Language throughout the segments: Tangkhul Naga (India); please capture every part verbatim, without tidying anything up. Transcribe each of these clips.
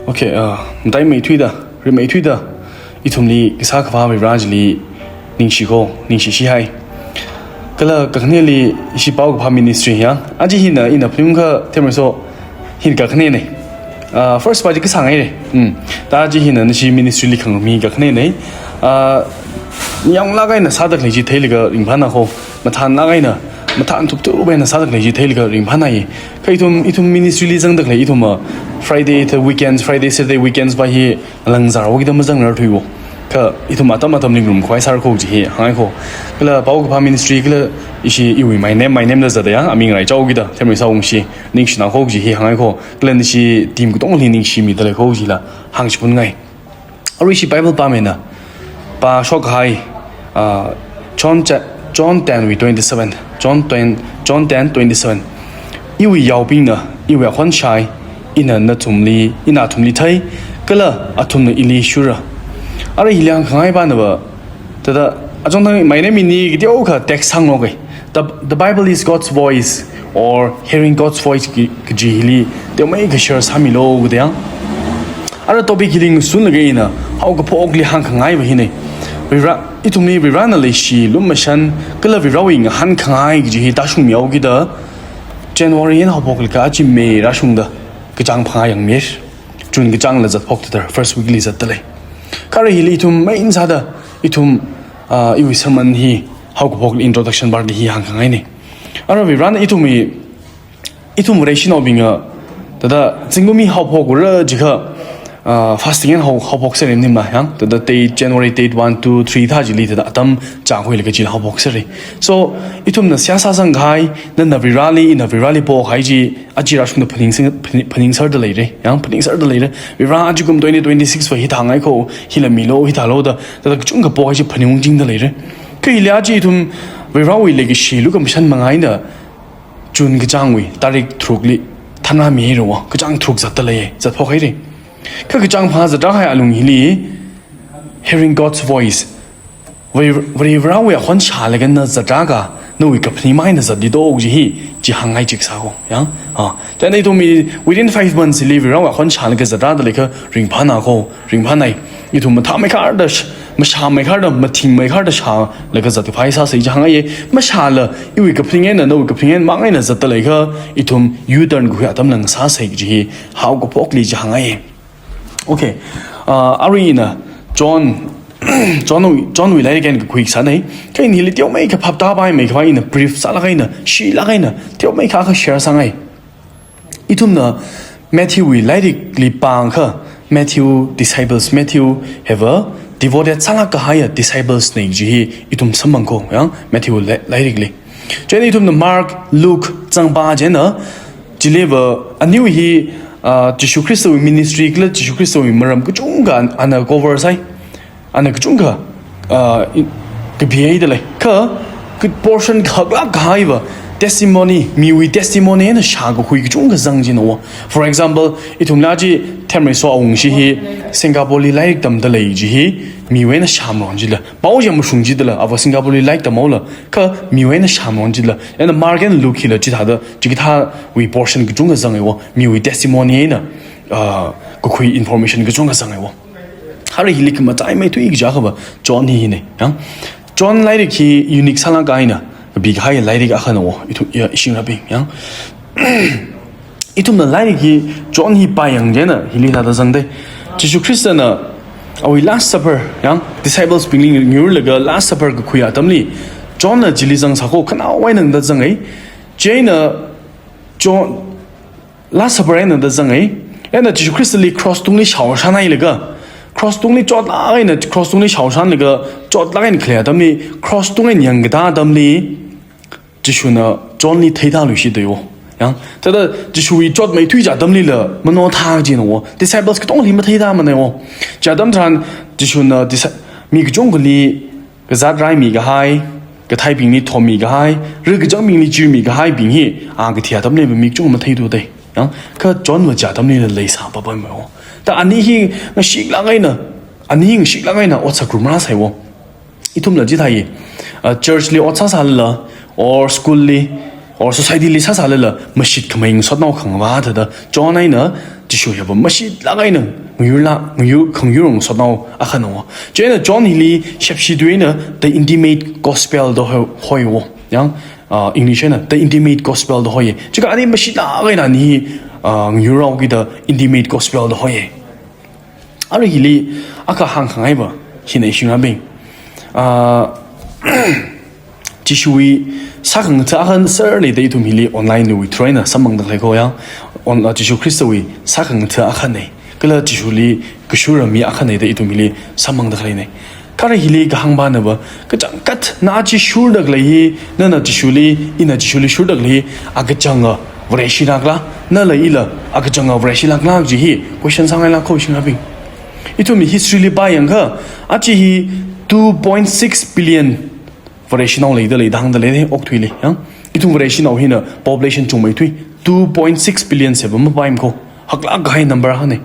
Okay, uh, mataimeithuida, rimeithuida, ithumli kasā Akhava Vare chili ningshi ko, ningshi shihai. Kala kakhaneli ishi Paokaphā ministry ya, aja hina ina phaningung kha themreiso hina kakhanene. Uh, first pa chi kasāngaire. Hmm. Ta aja hina nashi ministry li khangmi kakhanene. Uh, yanglāk eina sāda khalei chi theilaga ringphāna ko. Mathānlāk eina, mathān thupthup eina sāda khalei chi theilaga ringphānai. Kha ithum, ithum ministry li zangda khalei ithum, uh, Friday thāda weekends, Friday, Saturday weekends pa hi langzar wokida mazangngarthui wo. Kha ithum atam atam ling rum khwai sāra ko chi hi hāngngai ko. Kala Paokaphā ministry kala ishi iwui mainem, mainem da zada ya, aming rai chao kida, themreiso ungshi, ningshina ko chi hi hāngngai ko. Kala nashi team katongli ningshimida lei ko chila hāngchiphun ngai. Arui ishi Bible pāmina. Pāshokhai, ah, John cha-, John ten wui twenty-seven. John ten, John ten twenty-seven. Iwui yaobingna, iwui akhon shāi, ina nathumli, ina athumli thei, kala athumna ili shurra. Arui hili hāngkhangai pana va, thāda, achong thang mainem ini kateokha text hānglo kai. The, the Bible is God's voice, or hearing God's voice ki, kaji hili, teomeikha share sāmilo kada ya. Ara topic hili ngasunlaga ina haokaphokli hāngkhangai va hine. Vare, ithumli Varena leishi lumashan, kala Varewui ngahānkhangai kaji hi tāshungmihaokida, January eina haophoklaga aja May rāshungda kachāng phangā yangmir. June kachāngla zatphok thāda, first week li zatda lei. Kha arui hili ithum main sāda, ithum, ah, iwui sermon hi haokaphokli introduction part li hi hāngkhangaine. Ara Varena ithumwui, ithum Vareshinaobinga, thāda zingkum hi haophokra jiakha, ah, fasting eina hao, haophok sāra maningmana ya. Thāda date, January date one, two, three thā chili thāda atam chākhuilaga chila haophok sāra. So, ithumna seihā sāzangkahai, nana Vareli, ina Vareli pokahai chi, aja rāshungda phaningsang, phaning, phaningsarda leira, ya, phaningsarda leira. Vare ajakum twenty twenty-six va hithāngai ko, hila milo, hithālo da, thāda kachungkha pokahai chi phaningungchingda leira. Kha hili aja ithum Varewui leikashi lukamashan manga eina June kachāngwui tarik tharukli thanrāmihaira wo, kachāng tharuk zatda lei, zatphokhaira. Kha kachāng phangā zatrāhai alung hili, hearing God's voice. Vare, Vare, Varewui akhon shālaga na zatrākha, nawui kaphaning manga eina zatli do chi hi, chi hāngngai chiksa ko, ya. Ah, chieina ithumwui within five months li Varewui akhon shālaga zatrāda leikha ringphāna ko, ringphānai. Ithum mathāmeikharda sh-, mashāmeikharda, mathingmeikharda shālaga zatkaphā sāsa chi hāngngaiye. Mashāla, iwui kaphaning eina, nawui kaphaning eina manga eina zatda leikha, ithum U-turn kakhui atam lang sāsa chi hi, haokaphokli chi hāngngaiye. Okay. Uh, arui ina John, John wui, John wui lairik eina kakhui sānei. Kha ina hili teomeikha phaptāpaimeikhava ina brief sālāk eina, shilāk eina, teomeikha kha share sāngai. Ithumna Matthew wui lairikli pāngakha, Matthew disciples, Matthew hiva devoted sālāk kahaiya disciples nei chi hi ithum samphang ko, ya, Matthew lai-, lairikli. Chieina ithumna Mark, Luke zangpā chieina, chiliva aniu hi, ah, Jishu Khristawui ministry kala Jishu Khristawui maram kachungkha an-, ana cover sāi. Ana kachungkha, ah, i-, kapihaida lei. Kha, kha portion khaklāk kahaiva testimony, miwui testimony eina shākakhui kachungkha zang china wo. For example, ithumla chi themreiso awungshi hi Singapore li lairik tamda lei chi hi, miwui eina shāmaron chila. Pao chi mashung chidala, ava Singapore li lairik tamhaola, kha miwui eina shāmaron chila. Eina Mark eina Luke hila chithāda, chikathāwui portion kachungkha zangei wo, miwui testimony eina, ah, kakhui information kachungkha zangei wo. Arui hili khamataimeithui kaja khava John hi hine, ya. John lairik hi unique sālāk eina kapikahai lairik akhana wo, ithu-, ya, ishingrabing, ya. Ithumna lairik hi John hi pāyang chieina hili thāda zangdei. Jishu Khristana awui Last Supper, ya, disciples bingli ngyurlaga Last Supper kakhui atamli, Johnna chili zangsā ko, khanaowui eina da zangei. Chieina John, Last Supper eina da zangei. Eina Jishu Khristali cross tungli shaoshānhailaga, cross tungli chotlāk eina, cross tungli shaoshānlaga, chotlāk eina khalei atamli, cross tung eina yangkatā atamli, Jishuna Johnli theitā luishitdei wo. Yang, thāda Jishuwui chotmeithui chi atamlila mano thā china wo. Disciples katongli matheithāmanei wo. Chi atam tharan Jishuna disa-, mi kachungkhali kazāt raimikahai, kathaibingli thommikahai, ri kachāngbingli chirmikahaibing hi, a kathi atamliva mi kachungkha matheithuda. Yang, kha Johnva chi atamlila leisāpapaimei wo. Ta ani hi ngashiklāk eina, ani hi ngashiklāk eina otsak ngarumrāsai wo. Ithumla chithāi, uh, churchli ot sāsālala, or schoolli, or societyli sāsālala, mashitkhamei ngasotnao khangavā thāda, John eina Jishu hiva mashitlāk eina ngayurla, ngayur, khangayur ngasotnao akhana wo. Chieina John hili shepshi tuina the intimate gospel da hoi, hoi wo. Yang, ah, English eina the intimate gospel da hoi. Chika ani mashitlāk eina ani, ah, ngayurrao kida intimate gospel da hoi. Arui hili akha hāngkhangaiva hina, ishingarābing. Ah, Jishuwui sākhangatha akha sārli da ithum hili online wui through eina samphangda khalei ko ya. On, ah, Jishu Khristawui sākhangatha akhana. Kala Jishuli kashura mi akhana da ithum hili samphangda khaleina. Kha arui hili kahāngva nava, kachangkhat na aja shurda khalei hi, nana Jishuli, ina Jishuli shurda khalei hi, akachanga Vareshilākla, nala ila akachanga Vareshilākla kaji hi question sāngailāk ko, ishingarābing. Ithumwui history li pāyangakha, aja hi two point six billion Vareshinao leida lei da hāngda lei, okathuili, yang. Ithum Vareshinao hina population chungmeithui, two point six billion se va mapaimana ko. Haklāk kahai number akhana.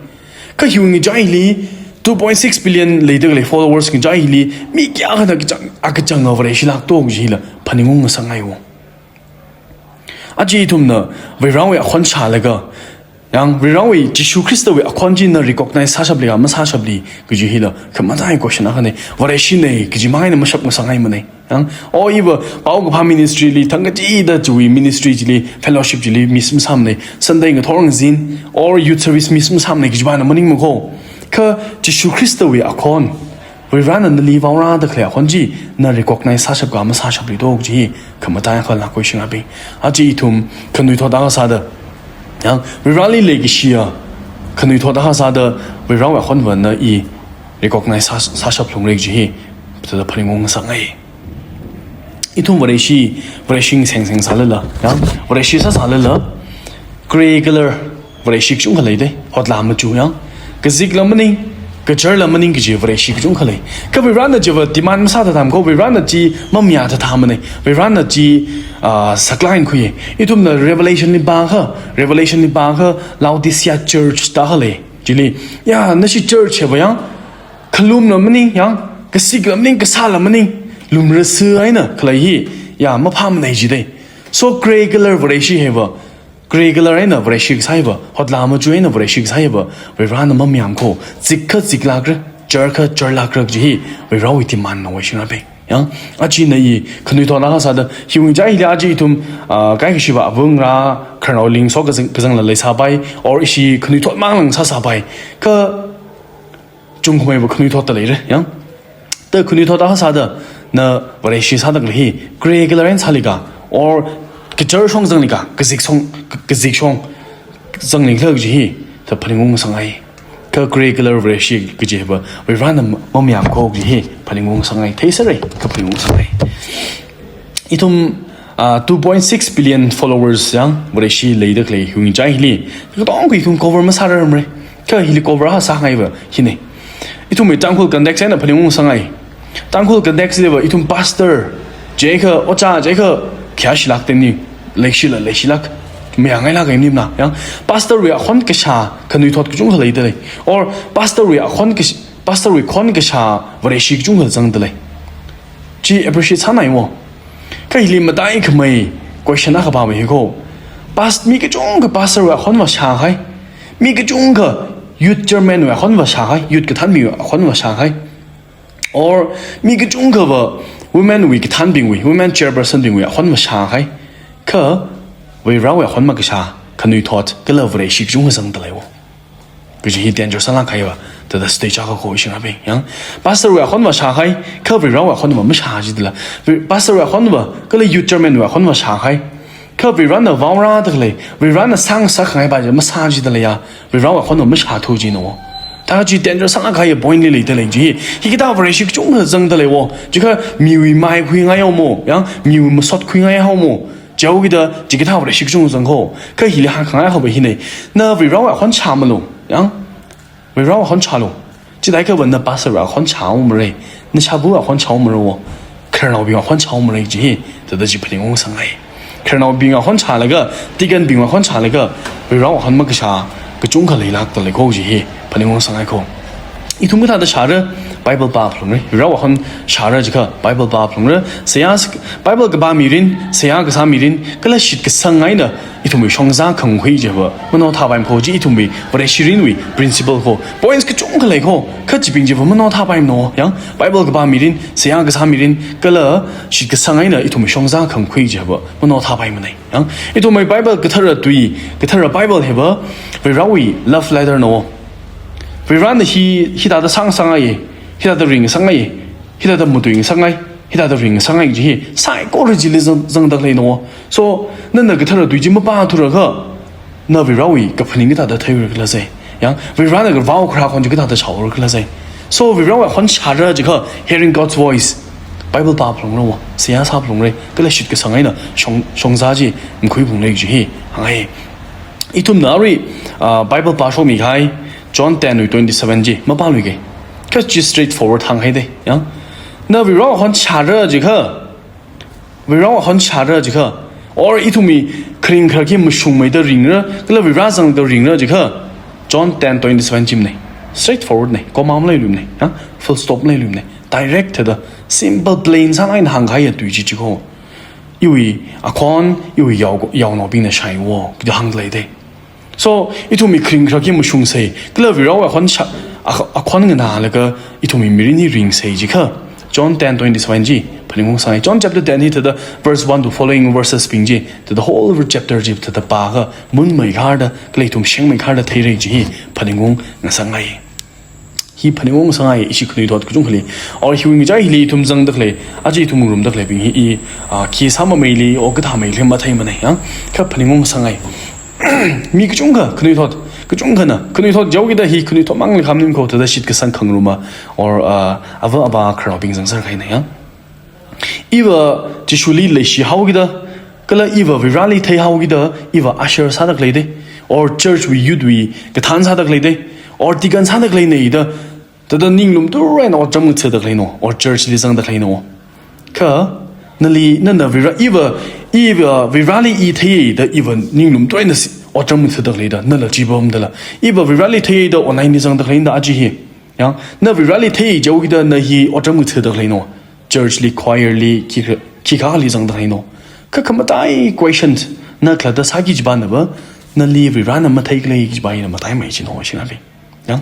Kha hiwui ngachaili two point six billion leida khalei followers ngachaili mi kayākhana kachang, akachanga Vareshilāk to kaji hila phaningung ngasakngai wo. Aja ithumna Varewui akhon shālaga, yang Varewui Jishu Khristawui akhon chi na recognize sāshapli ka masāshapli kaji hila khamataiya question akhana. Vareshina kaji mang eina mashap ngasakngaimana. Yang, o iva paokaphā ministry li thangkachida chiwui ministry chili, fellowship chili miss masāmana, Sunday ngathor ngazin, or youth service miss masāmana kajiva na maningmana ko. Kha Jishu Khristawui akhon, Varena nali vaorāda khalei akhon chi na recognize sāshap ka masāshapli to kaji hi khamataiya akhalāk ko, ishingarābing. Aja ithum khanuithot akha sāda, yang, Vareli leikashiya khanuithot akha sāda, Varewui akhonva na i recognize sā, sāshaphalungra kaji hi, thāda phaningung ngasakngai. Ithum Vareshi, Vareshi sengseng sālala, yang, Vareshi sāsālala, grey color Vareshi kachungkha lei da, hotla machu, yang. Kazikla maning, kacharla maning kaji Vareshi kachungkha lei. Kha Varena chiva demand masāthatam ko, Varena chi mamayāthatamana, Varena chi, ah, saklāk eina khuiya. Ithumna Revelation li pākha, Revelation li pākha, Laodicea church da khalei. Chili, ya, nashi church hiva yang, khalumla maning, yang, kazikla maning, kasāla maning, lumrasa eina khalei hi, ya, maphāmana jida. So grey color Vareshi hiva, grey color eina Vareshi kasā hiva, hotla machu eina Vareshi kasā hiva, Varena mamayāmana ko, zikha ziklākra, charkha charlākra kaji hi, Varewui demand na, ishingarābing. Yang, aja na i khanuithot akha sāda, hiwui ngachaili aja ithum, ah, kaikashiva avāngarā, khararnao lingso kazang, kazangla leisāpai, or ishi khanuithot mangla sāsāpai. Kha chungkhameiva khanuithot da leira, yang. Ta khanuithot akha sāda, na Vareshi sāda khalei hi, grey color eina sāli ka, or kachar shong zangli ka, kazik shong, ka, kazik shong zangli khala kaji hi, thāda phaningung ngasakngai. Kha grey color Vareshi kaji hiva, Varena mamayāmana ko kaji hi phaningung ngasakngai, theiserra, kha phaningung ngasakngai. Ithum, ah, two point six billion followers yang Vareshi leida khalei hiwui ngachaili, katongkha ithum cover masārarmara. Kha hili cover akha sāngaiva hina. Ithumwui Tangkhul context eina phaningung ngasakngai. Tangkhul context liva ithum pastor, chiakha ojā, chiakha khayāshilāk teni, leishila leishilāk, mayāngailāk eina maningmana, yang. Pastor wui akhon kashā khanuithot kachungkha leida lei. Or pastor wui akhon kash-, pastor wui khon kashā Vareshi kachungkha zangda lei. Chi appreciate sāngai wo. Kha hili mataikhamei question akhava hi ko. Past-, mi kachungkha pastor wui akhonva shākahai. Mi kachungkha youth chairman wui akhonva shākahai. Youth kathānbingwui akhonva shākahai. Or mi kachungkhava women wui kathānbingwui, women chairperson bingwui akhonva shākahai. Kha Varewui akhon makashā khanuithot kala Vareshi kachungkha zangda lei wo. Kaji hi danger sālāk kahaiva, thāda stage akha ko, ishingarābing, yang. Pastor wui akhonva shākahai, kha Varewui akhonva mashā jidala. Pastor wui akhonva, kala youth chairman wui akhonva shākahai, kha Varena vaorāda khalei, Varena sāngasak khangaiva chi masā jidala ya, Varewui akhonva mashāthu jina wo. Thāda chi danger sālāk kahai point li leida lei chi. Hikathā Vareshi kachungkha zangda lei wo. Chiakha miwui mai khuingai haowa mo, yang, miwui masot khuingai haowa mo. Chihaokida, chikathā Vareshi kachungkha zang ko. Kha hili hāngkhangai akhava hina. Na Varewui akhon shāmalu, yang. Varewui akhon shālu. Chithākha va na pastor wui akhon shāhaomara. Na shāvawui akhon shāhaomara wo. Khararnaobing akhon shāhaomara kaji hi, thāda chi phaningung ngasakngai. Khararnaobing akhon shālaga, deacon bing akhon shālaga, Varewui akhon makashā kachungkha leilākda lei ko kaji hi phaningung ngasakngai ko. Ithum kathāda shāra, Bible pāphalungra. Varewui akhon shāra jiakha Bible pāphalungra. Seihā s-, Bible kapā mirin, seihā kasā mirin, kala shitkasang eina ithumwui shongzā khangakhui chiva manaothāpaimana kaji ithumwui Vareshi mirinwui principle ko. Points kachungkha lei ko, kha chibing chiva manaothāpaimana. Yang, Bible kapā mirin, seihā kasā mirin, kala shitkasang eina ithumwui shongzā khangakhui chiva manaothāpaimana. Yang, ithumwui Bible kathara tui, kathara Bible hiva Varewui love letter na. Varena hi, hithāda sāngasakngai, hithāda ringngasakngai, hithāda matuingasakngai, hithāda ringngasakngai kaji hi saikora chili zang, zangda khaleina. So, nana kathara tui chi mapāthurakha, na Varewui kaphaning kathāda theiura khala sai. Yang, Varena kavao kharā akhon chi kathāda shāura khala sai. So, Varewui akhon shāra jiakha, hearing God's voice, Bible pāphalungra, seihā sāphalungra, kala shitkasang eina shong, shongzā chi makhuiphalungra kaji hi hāngngai. Ithumna arui, ah, Bible pāshokmi kahai, John ten wui twenty-seven chi mapāluikei. Kha chi straightforward hānghaida. Yang, na Varewui akhon shāra jiakha, Varewui akhon shāra jiakha, or ithumwui kharing kharak hi mashungmeida ringra, kala Vare zangda ringra jiakha, John ten twenty-seven chimana. Straightforward na, comma maleiluimana, ha? Full stop maleiluimana. Direct thāda, simple plain sālāk eina hāngkahai tui chi chi ko. Iwui akhon, iwui yao, yaonaobingna shāhaowa, kaji hāngda leida. So, ithumwui kharing kharak hi mashungsei, kala Varewui akhon shā, akh-, akhon nganālaga ithumwui mirin hi ringsei jiakha, John ten twenty-seven chi phaningung sāngai. John chapter ten hi thāda verse one to following verses bing chi, thāda whole chapter chi thāda pākha, munmeikharda, kala ithum shengmeikharda theira kaji hi phaningung ngasakngai. Hi phaningung sāngai, ishi khanuithot kachungkhali. Or hiwui ngachai hili ithum zangda khalei, aja ithum ngarumda khalei bing hi i, ah, khi sāmameili, or kathāmeili matheimana, ya? Kha phaningung sāngai. Mi kachungkha, khanuithot, kachungkhana, khanuithot jaokida hi khanuithot mangli khamnim ko thāda shitkasang khangaruma, or, ah, ava avā kharābing zangser kahaina, ya? Iva Jishuli leishihaokida, kala iva Vareli theihaokida, iva usher sāda khaleida, or church wui youth wui kathān sāda khaleida, or deacon sāda khaleina da, thāda ninglum turaina otram ngathada khaleina, or church li zangda khaleina. Kha, nali, nana Vare, iva, iva Vareli i theida, iva ninglum turaina si, otram ngathada khaleida, nala chi pamdala. Iva Vareli theida, online li zangda khaleina da aja hi. Ya, na Vareli thei jaokida na hi otram ngathada khaleina. Church li, choir li, khikha, khikhali zangda khaleina. Kha khamatai question na khalatta sāki jipana va, nali Varena mathei khalei jipa ina mataimei china shinali. Ya?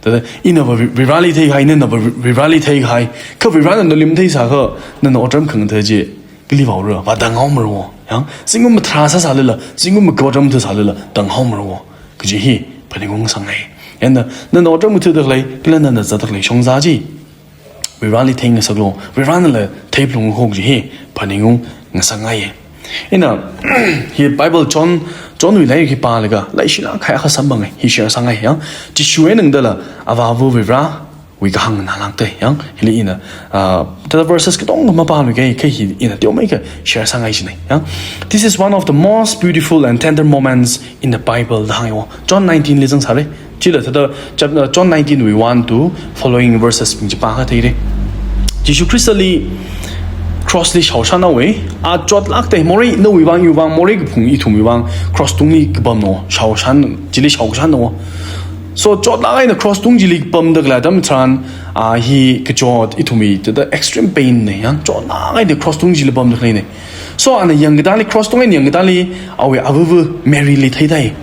Thāda, ina va Vareli theikahai, nana va Vareli theikahai. Kha Varena nali matheisākha, nana otram khangathā chi, kali vaora, va tānghaomara. Ya? Zingkum mathara sāsālala, zingkum makha otram ngathāsālala, tānghaomara. Kaji hi, phaningung sāngai. Yana, nana otram ngathada khalei, kala nana zatda khalei shongza chi. Vareli theingasaklu, Varenala theiphalunglu kaji hi, phaningung ngasakngai. Ina, hi Bible John, John wui lairik hi pālaga, leishilāk kahai akha samphangai, hi share sāngai ya. Jishu eina ngdala, Avāva Varewui kahāng nganālākta ya. Hili ina, ah, thāda verses katonga mapāluikei, kha hi ina teomeikha share sāngai china ya. This is one of the most beautiful and tender moments in the Bible da hānga. John nineteen li zangsāra. Chila thāda chap-, uh, John nineteen wui one to following verses bing chi pākha theira. Jishu Khristali cross li shaoshanhaowa, a chotlākta, morei nawui vang, iwui vang, morei kaphung ithumwui vang, cross tungli kapamna, shaoshan, chili shaoshanna. So, chotlāk eina cross tung chili kapamda khalei atam tharan, a hi kachot ithumwui thāda extreme pain na ya, chotlāk eina cross tung chili pamda khaleina. So, ana yangkatali, cross tung eina yangkatali, awui avāva Mary li theidai.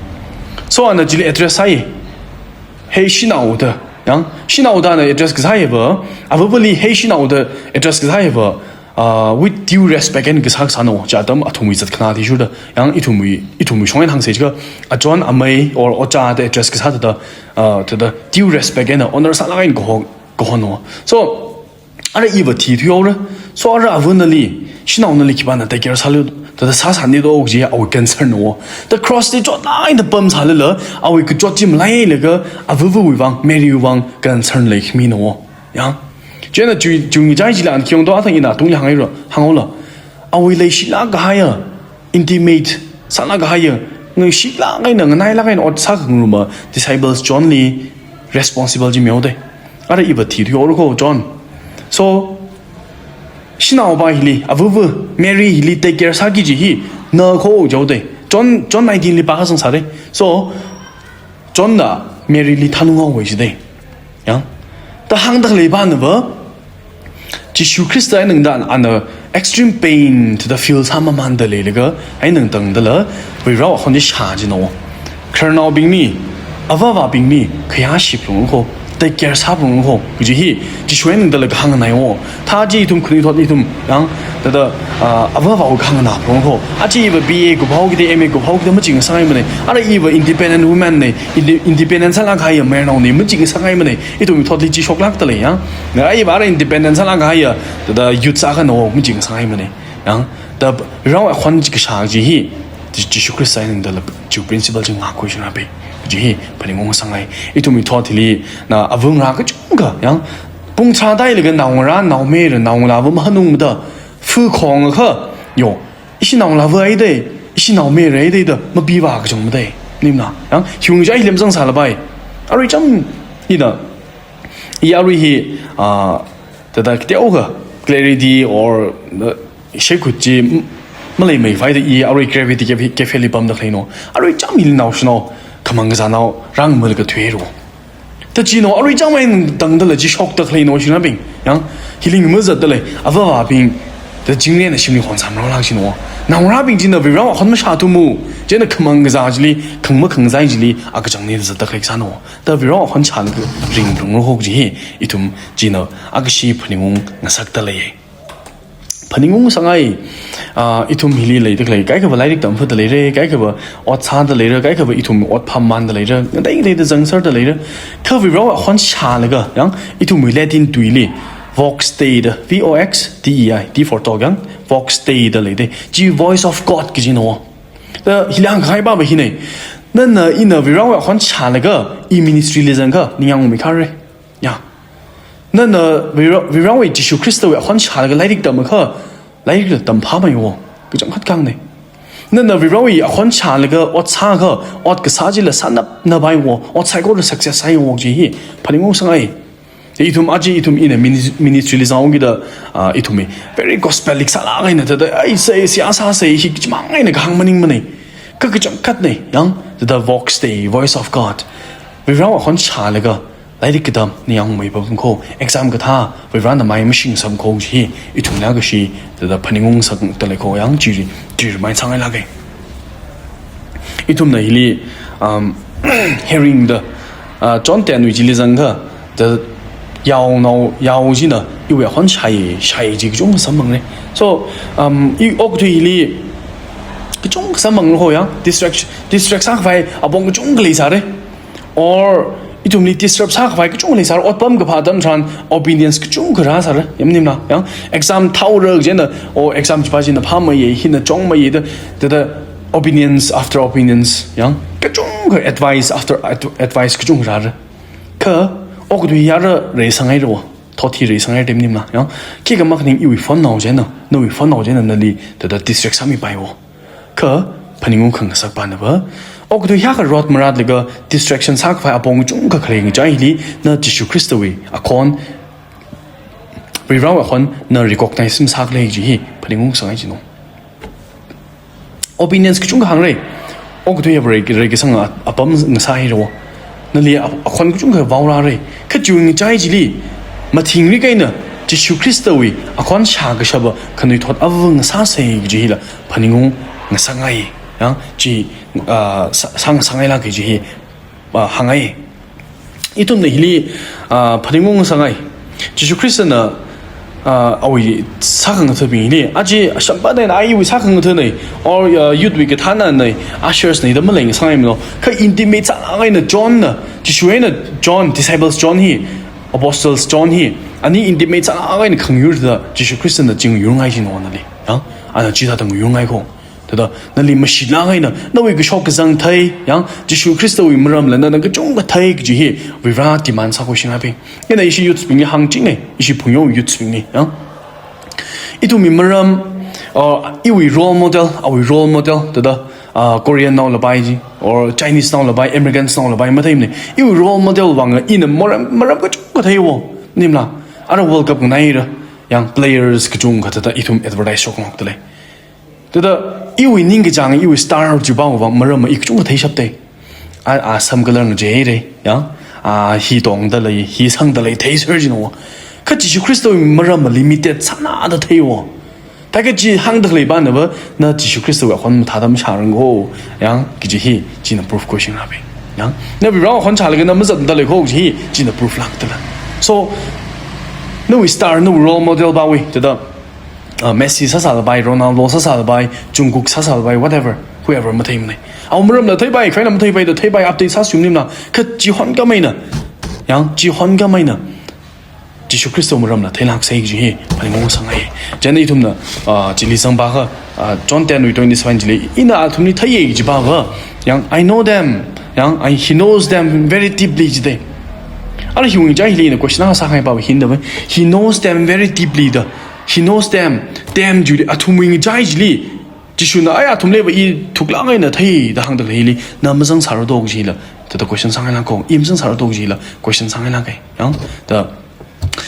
So, ana chili address sāi, "Hey shanao" da. Ya, shanao da ana address kasā hiva, avāvali "Hey shanao" da address kasā hiva, ah, with due respect eina kasā kasāna, chi atam athumwui zatkhanā athishurda, ya, ithumwui, ithumwui shong eina hāngsa jiakha, achon, amei or oja da address kasā thāda, ah, thāda due respect eina honor sālāk eina kaho, kahona. So, ara iva thithuihaora. So ara avā nali, shanao nali khipāna take care sālu, thāda sāsānilu kaji awui concern na. Thāda cross li chotlāk eina pamsālala, awui kachot chi maleilaga, avāvawui vang, Mary wui vang concern leimina. Ya. Chieina chi, chi ngachai chila ana khi hāngda, athang ina tungli hānghaira, hānghaola. Awui leishilāk kahaiya, intimate sālāk kahaiya, ngashilāk eina, nganailāk eina ot sākhangaruma disciples John li responsible chi mihaoda. Ara iva thithuihaora ko John. So, shanaopa hili, avāva Mary hili take care sāki kaji hi, na ko jaoda. John, John nineteen li pākha zangsāra. So, John na Mary li thanunghaowa jida. Ya. Da hāngda khalei pāna va, Jishu Khrista eina tangda ana extreme pain thāda feel sāmamānda leilaga, eina tangdala, Varewui akhon chi shā jina. Khararnaobingli, avāvābingli, khayāshi phalungra kho, take care sāphalungra kho, kaji hi, Jishu eina tangdala kahāngnei wo. Thā chi ithum khanuithot ithum, yang, thāda, ah, avāvāwui kahāngna phalungra kho. Aja iva B A kuphaokida, M A kuphaokida machingasakngaimanei. Ara iva independent woman nei, inde-, independent sālāk kahaiya mayarnaonei, machingasakngaimanei. Ithumwui thotli chi shoklākda lei, yang. Na iva ara independent sālāk kahaiya, thāda youth sākhanao, machingasakngaimanei. Yang, thāda Varewui akhon chi kashā chi hi, Ji-, Jishu Khrista eina tangdala chiwui principle chi ngākkhui shingra pe. Chi hi, phaningung ngasakngai. Ithumwui thot hili, na avāngarā kachungkha, yang, pung tharā tālaga naongarā, naomayara, naongalāva mahanungmada, fu khongakha, yo, ishi naongalāva haida, ishi naomayara haida, da, mapivā kachungmadei. Maningmana, yang, hiwui ngachaili mazangsālapai. Arui cham, ina, i arui hi, ah, thāda kateokha clarity or, uh, shaikhut chi m-, maleimeikhavai da i arui Gravity Cafe, Cafe li pamda khaleina. Arui cham hili naoshinao, khamang kazānao, rāngamalakathuira. Thāda china arui cham eina tangdala chi shokda khaleina shinabing. Yang, hili ngamazatda lei, avāvābing, thāda chingri eina shimli khon samrao lāk china. Naongarābing china Varewui akhon mashāthumu, china khamang kazā chili, khangma khangazai chili, akachang eina zatda khalei sāna. Thāda Varewui akhon shālaga ringphalungra kho chi hi, ithum china, akashi phaningung ngasakda lei. Phaningung ngasakngai, ah, ithum hili leida khalei, kaikhava lairik tamphada leira, kaikhava ot sāda leira, kaikhava ithum ot phāmamānda leira, ngatei ngateida zangserda leira. Kha Varewui akhon shālaga, yang, ithumwui Latin tuili, vox Dei da, V O X D E I, D for dog, yang, vox Dei da leida, chi voice of God kajina. Thāda hili hāngkahai pāva hinei. Nana ina Varewui akhon shālaga, i ministry li zangakha, ningyāng ungmikharei. Ya. Nana Vare-, Varewui Jishu Khristawui akhon shālaga lairik tamakha, lairik tamphāmei wo, kachangkhat khanganei. Nana Varewui akhon shālaga ot sākha, ot kasā chila sānap napai wo, ot saikora success sāi wo chi hi, phaningung ngasakngai. Ithum aja ithum ina minis-, ministry li zangkida, ah, ithumwui very gospelic sālāk eina thāda, ai, sei, seihā sāsei, hi kachimang eina kahāng maningmanei. Kha kachangkhatnei, yang, thāda vox Dei, voice of God. Varewui akhon shālaga, lairik katam, ningyāng ungmeipam kho, exam kathā, Varena mai mashing sam kho chi, ithumla kashi, thāda phaningung ngasakda lei kho, yang, chiri, chiri mai sangai lāka. Ithumna hili, um, hearing da, ah, John ten wui chili zangakha, thāda yaonao, yao china, iwui akhon shāi, shāi chi kachungkha samphangra. So, um, i okathui hili, kachungkha samphangra kho yang, distract, distract sākhavai, apong kachungkha leisāra. Or, ithumli disturb sākhavai kachungkha leisāra, otpam kaphā atam tharan, opinions kachungkha rāsāra, ya maningmana, yang, exam thaora china, o exam chipā china phāmeiya, hina chungmeiya da, da, da, opinions after opinions, yang, kachungkha advice after ad-, advice kachungkha rāra. Kha, okathui hi ara reisanghaira wo, thot hi reisanghaira maningmana, yang, khikha makhaning iwui phone nao china, nawui phone nao china nali, thāda distract sāmipai wo. Kha, phaningung khangasak pāna va, okathui hiyākha rot maratlaga distraction sākhavai apong kachungkha khalei ngachaili, na Jishu Khristawui akhon, Varewui akhon, na recognize masākhala chi hi, phaningung ngasakngai china. Opinions kachungkha hāngra. Okathui hiva rei, reikasang a, apam ngasāhaira wo. Nali a, akhon kachungkha vaorāra. Kha chiwui ngachai chili, mathingrik eina, Jishu Khristawui akhon shākashapa khanuithot ava ngasāsei chi hila, phaningung ngasakngai. Yang, chi, ah, sā, sāngasakngailāka chi hi, ah, hāngngai. Ithumna hili, ah, phaningung ngasakngai. Jishu Khristana, ah, awui sākhangathabingli, aja ashampatna iwui sākhangathanei, or, ah, youth wui kathānnei, ushers nei da maleingasakngaimana. Kha intimate sālāk eina John na, Jishu eina John, disciples John hi, apostles John hi, ani intimate sālāk eina khangayurda Jishu Khristana ching yurngai china nali. Yang, ana chithāda ngayurngai kho. Thāda, nali mashitlāk eina, nawui kashok kazang thei, yang, Jishu Khristawui maramla nana kachungkha thei kaji hi, Vare demand sākhui shinabing. Ina ishi youths bingli hāngchinga, ishi phungyo youths bingli, yang. Ithumwui maram, uh, iwui role model, awui role model, thāda, uh, Korean naolapai chi, or Chinese naolapai, Americans naolapai, matheimana. Iwui role model vang, ina maram, maram kachungkha thei wo, maningmana. Ara World Cup nganaira, yang players kachungkha thāda ithum advertise shokngaida lei. Thāda, iwui ningkachāng, iwui star chipāwui vang maram i kachungkha theishapta. A, a sam color ngacheira, ya. ah, hi tongda lei, hi sangda lei, theiser jina. Kha Jishu Khristawui maramva limited sāna da theiya. Thākha chi hāngda khalei pānava, na Jishu Khristawui akhon mathāda mashārang kho, yang, kaji hi, china proof question rāpai. Yang, na Varewui akhon shālaga na mazatda lei kho kaji hi, china proof lākdala. So, nawui star, nawui role model pāwui, thāda, uh, Messi sāsālapai, Ronaldo sāsālapai, Jungkook sāsālapai, whatever, whoever matheimanei. Awui maramla theipai, khaina matheipai da theipai, update sāshungnim na, kha chihon khamei na, yang, chihon khamei na, Jishu Khristawui maramla theilāksei kaji hi phaningungsangai. Chieina ithumna, ah, chili zangpakha, ah, John ten wui twenty-seven chili, ina athumli theiya kaji pāva, yang, "I know them," yang, "I, he knows them very deeply," jidei. Ara hiwui ngachai hili ina question akha sāngai pāva hindava, "He knows them very deeply" da. "He knows them," them chili, athumwui ngachai chili, Jishuna, "Ai, athumliva i thuklāk eina thei," da hāngda khalei hili, na mazangsāra do kajila, thāda question sāngailāk kho, i mazangsāra do kajila, question sāngailāk kei. Yang, thāda,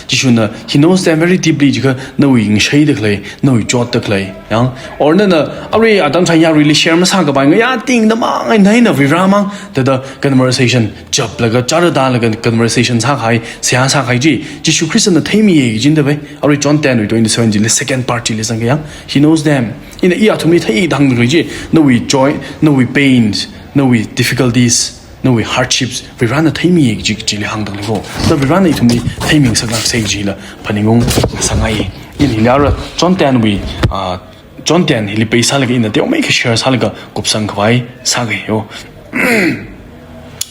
Jishuna, "He knows them very deeply," jiakha, nawui ngashaida khalei, nawui chotda khalei, yang. Or nana, arui atam chān yaruili share masākapai, ngayā tingda mang, ai, naina Varemang, thāda conversation, chaplaga, chara dalaga conversation sākahai, seihā sākahai chi, Jishu Khristana theimiya kajina da bai. Arui John ten wui twenty-seven chili, second part chili zangkha yang, "He knows them." Ina i athumli thei da hāngda khalei chi, nawui joy, nawui pains, nawui difficulties, nawui hardships, Varena theimiya kaji, kajili hāngda khalei kho. Na Varena ithumli theimingasaklāksei kajila phaningungsangai. Ina hili ara John ten wui, ah, John ten hili pei sālaga ina teomeikha share sālaga kupsang khavai sākei yo.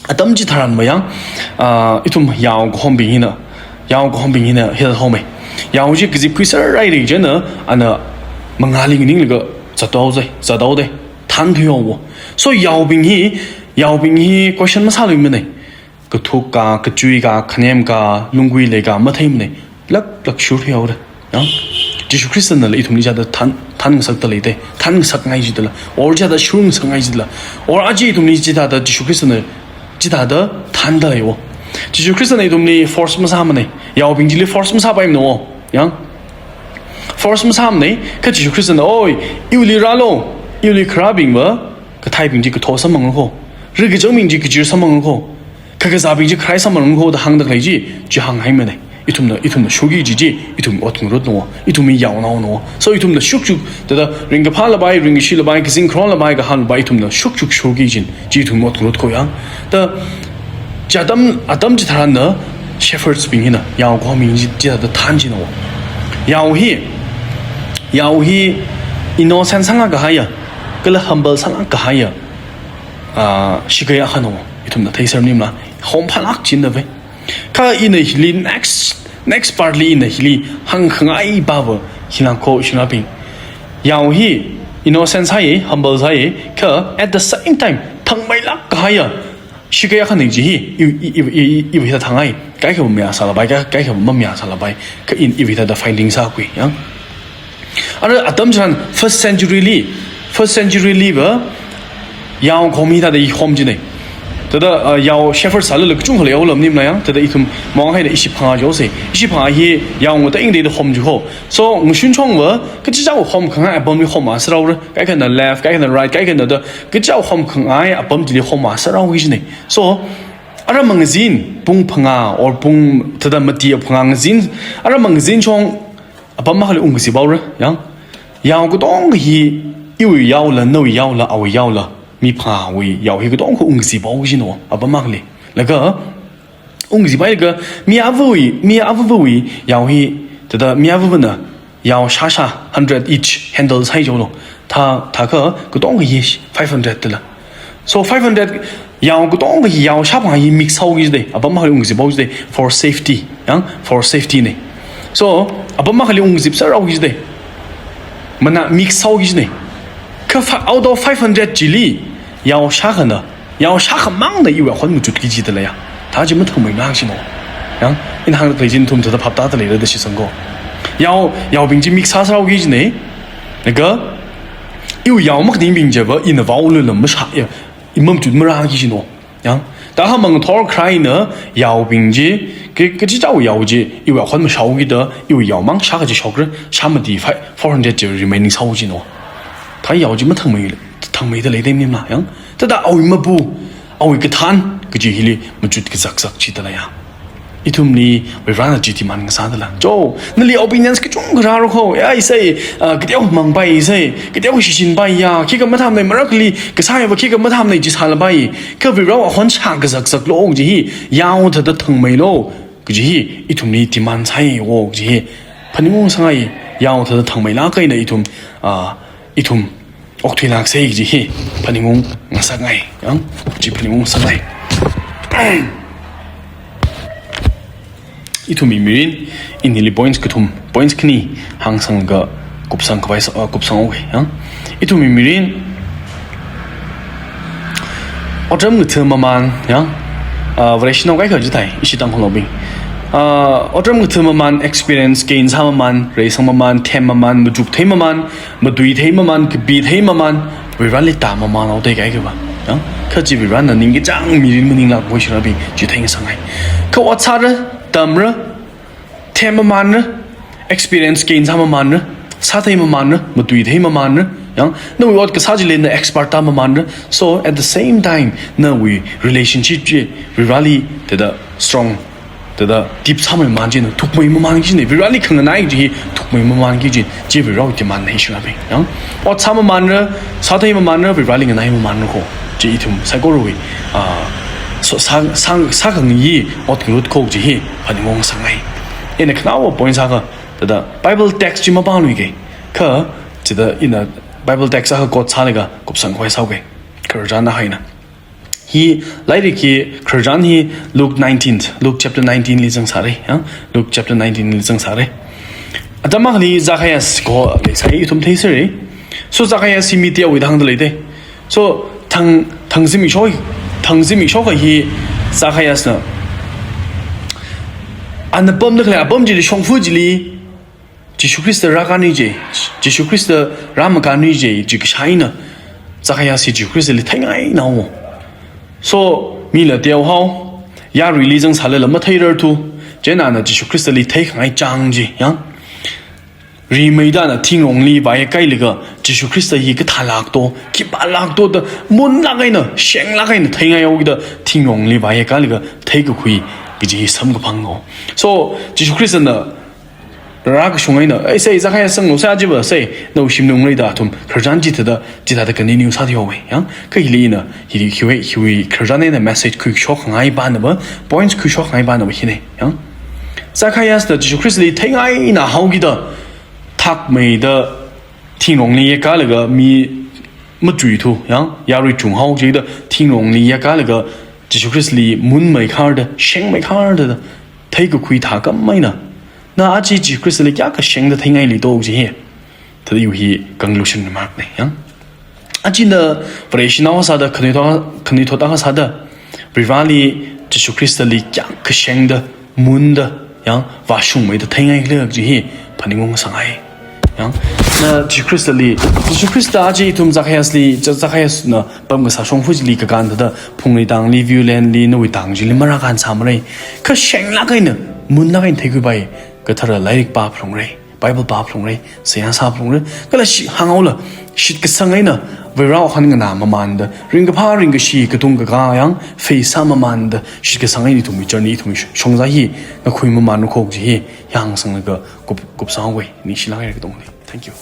Atam chitharan mayang, ah, ithum yao kahombing hina, yao kahombing hina hithāda homei. Yao chi kazip khuiser rai rai chieina, ana mangāli nganinglaga zathaodei, zathaodei, thānthuihaowa. So yaobing hi, yaobing hi question masāluimanei. Kathuk ka, kachui ka, khanem ka, lunggui lei ka, matheimanei. Laklak shurthuihaoda. Yang? Jishu Khristana la ithumli chithāda thān, thānngasakda leidei, thānngasakngai jidala, or chithāda shurngasakngai jidala, or aja ithumli chithāda Jishu Khristana chithāda thānda leiwo. Jishu Khristana ithumli force masāmanei, yaobing chili force masāpaimana wo. Yang? Force masāmanei, kha Jishu Khristana, "Oi, iwuili rālu, iwuili kharābingva, kathaibing chi katho sāmang kho, rikachangbing chi kachir sāmang kho, kakazābing chi kharai sāmang kho," da hāngda khalei chi, chi hānghaimanei. Ithumna, ithumna shurki kaji chi, ithum ot ngarutna wo, ithumwui yaonaona wo. So ithumna shukshuk, thāda ringkaphā labai, ringkashi labai, kazing kharon labai, kahān labai, ithumna shukshuk shurki kajina, chi ithum ot ngarut kho yang. Thāda, chi atam, atam chitharanna, shepherds bing hina, yao kahom bing chi, chithāda thān jina wo. Yao hi, yao hi, innocent sālāk kahaiya, kala humble sālāk kahaiya, ah, shakei akhana wo, ithumna theiser maningla, homphālāk jina da bai. Kha ina hili next, next part li ina hili hāngkhangai pāva, hila kho shinabing. Yao hi innocent sāi, humble sāi, kha at the same time, thangmeilāk kahaiya shakei akhanei kaji hi, i, i, i, i, i, iwui hithāda thāngai, kaikhava mayā sālapai, kai, kaikhava mamayā sālapai, kha in, iwui hithāda finding sākhui, yang. Ara atam chitharan first century li, first century liva, yao kahom hithāda hom jinei. Thāda, uh, yao shepherd sālala kachungkha leihaowa maningla yang, thāda ithum maong haida ishi phangā jihaosei. Ishi phangā hi yao ngatei ngateida hom ji kho. So, ngashun chongva, kachichāwui homkhangai apamli hom masārarra, kaikhana left, kaikhana right, kaikhana thāda, kachichāwui homkhangai apam chili hom masārarki jinei. So, ara mangazin, pung phangā, or pung thāda mati phangā ngazin, ara mangazin chong, apam akhali ungkaziphaora, yang. Yao katonga hi, iwui yaola, nawui yaola, awui yaola, mi phangāwui yao hi katonga ungkaziphaoki jina wo, apam akhali. Laga, ungkaziphailaga, mi avawui, mi avawui yao hi, thāda mi avavana, yao shāshā, hundred each, handle sāi jolo. Thā, thākha, katonga hi five hundred dala. So five hundred, yao katonga hi yao shāphangā hi mix sāhaoki jidei, apam akhali ungkaziphao jidei, for safety, yang, for safety nei. So, apam akhali ungkazip sārarki jidei. Mana mix sāhaoki jinei. Kha fi-, out of five hundred chili, yao shākhana, yao shākhamangna iwui akhon machutki jidalei ya. Thā chi mathangmeimang jina wo. Yang, ina hāngda khalei chi nathum thāda phap tāda leira da shitsang kho. Yao, yaobing chi mix sāsārarki jinei. Laga, iwui yao makhaningbing chiva, ina vaolala mashā, ya, i mamachut marāki jina wo. Yang, thākha mangathor kharā eina yaobing chi, ka, kachichāwui yao chi, iwui akhon mashāhaokida, iwui yaomang shākha chi shokra, shā mati five, four hundred chi remaining sāhao jina wo. Thā yao chi mathangmei, thangmeida leidei maningla, yang. Thāda awui mapu, awui kathān, kaji hili machut kazakzak chithālaya. Ithumli Varivarana chi demand ngasādala. Cho, nali opinions kachungkha rāra kho, ya, isai, ah, kateokha mangpai isai, kateokha shishinpai ya, khikha mathāmana marakhali, kasāya va khikha mathāmana chi sālapai, kha Varivarao ahon shā kazakzaklu kaji hi, yaothāda thangmeilu, kaji hi, ithumli demand sāi wo kaji hi, phaningung sāngai, yaothāda thangmeilāk eina ithum, ah, ithum okthuilāksei kaji hi phaningung ngasakngai, yang, chi phaningung ngasakngai. Ithumwui mirin, inili points kathum, points khani hāngsanglaga kupsang khavai sa-, ah, kupsang haoga, yang. Ithumwui mirin, otram ngathā mamān, yang, ah, Vareshinao kaikha jithai, ishi Tangkhulnaobing. Ah, otram ngathā mamān, experience gain sā mamān, reisang mamān, them mamān, machukthei mamān, matuithei mamān, kapithei mamān, Varivarali tāmamānhaoda kaikha va. Yang, kha chi Varivarana ningkachāng mirin maninglāk khui shinabing, chi theingasakngai. Kha ot sāra, tamra, them mamānra, experience gain sā mamānra, sāthei mamānra, matuithei mamānra, yang, nawui ot kasā chili na expert tā mamānra. So, at the same time, nawui relationship chi Varivarali thāda strong, thāda deep sāmamān china, thukmei mamānki china, Varivarali khanganai chi thukmei mamānki chi, chi Varivarawui demandna shinabing, yang. Ot sā mamānra, sāthei mamānra, Varivarali nganai mamānra kho. Chi ithum saikorawui, ah, so, sā, sā, sākhangayi ot ngarut kho kaji hi phaningung ngasakngai. Ina khanaowa point sākha, thāda Bible text chi mapāluiga, kha, chithāda ina Bible text akha quote sālaga kupsang khavai sāhaoga. Khararchan akha eina. Hi, lairik hi, khararchan hi Luke nineteen, Luke chapter nineteen li zangsāra, ya? Luke chapter nineteen li zangsāra. Atam akhali Zacchaeus kaho leisai, ithum theisera. So Zacchaeus hi mi teowui thangda leida. So, thang, thang zimiksho, thang zimiksho akha hi Zacchaeusna, ana pamda khalei apam chili, shongfa chili, Jishu Khrista rākānui je, Jishu Khrista rāmakānui je, chi kashā eina, Zacchaeus hi Jishu Khristali theingainao. So, mila teohao, yaruili zangsālala matheirarthu, chieina ana Jishu Khristali theikhangai chang chi, yang. Rimeida ana thingrongli vāyek kahailaga, Jishu Khrista hi kathālākto, khipālākto da, munlāk eina, shenglāk eina theingaihao kida, thingrongli vāyek kahailaga, theikakhui, kaji hi samkaphangna. So, Jishu Khristana rākashung eina, "Ei, sei, Zacchaeus sanglu, sei, aja va, sei, nawui shimli ungreida athum, khararchan chithāda, chithāda continue sāthuihaowa," yang, kha hili ina, hili, hiwui, hiwui, khararchan eina message khuishokngai pāna va, points khuishokngai pāna va hina, yang. Zacchaeusna Jishu Khristali theingainahao kida, thakmeida, thingrongli yekkālaga mi matuithu, yang, yarui chunghao jida, thingrongli yekkālaga, Jishu Khristali munmeikharda, shengmeikharda, theikakhui thākhamei eina, na aja Jishu Khristali kayākha shengda theingailito chi hi. Thāda iwui hi conclusion remark na, yang. Aja na Vareshinao sāda, khanuithot, khanuithot akha sāda, Varivarali Jishu Khristali kayākha shengda, munda, yang, vāshungmeida theingaikhala chi hi phaningung sāngai. Yang, na Jishu Khristali, Jishu Khrista aja ithum Zacchaeusli, Za-, Zacchaeusna pamkasā shongfa chili kakān thāda, phungreitangli, viewlandli, nawui tang chili marākānsāmara. Kha shenglāk eina, munlāk eina theikhuipai, kathara lairik pāphalungra, Bible pāphalungra, seihā sāphalungra, kala shi-, hānghaola, shitkasang eina, Varivarao akhon nganāmamānda, ringkaphā ringkashi katung kakā yang, face sāmamānda, shitkasang eina ithumwui journey, ithumwui sh-, shongza hi, ngakhuimamānra kho chi hi, hāngsanglaga kup, kupsanghaowa, ningshilāk haira katongli. Thank you.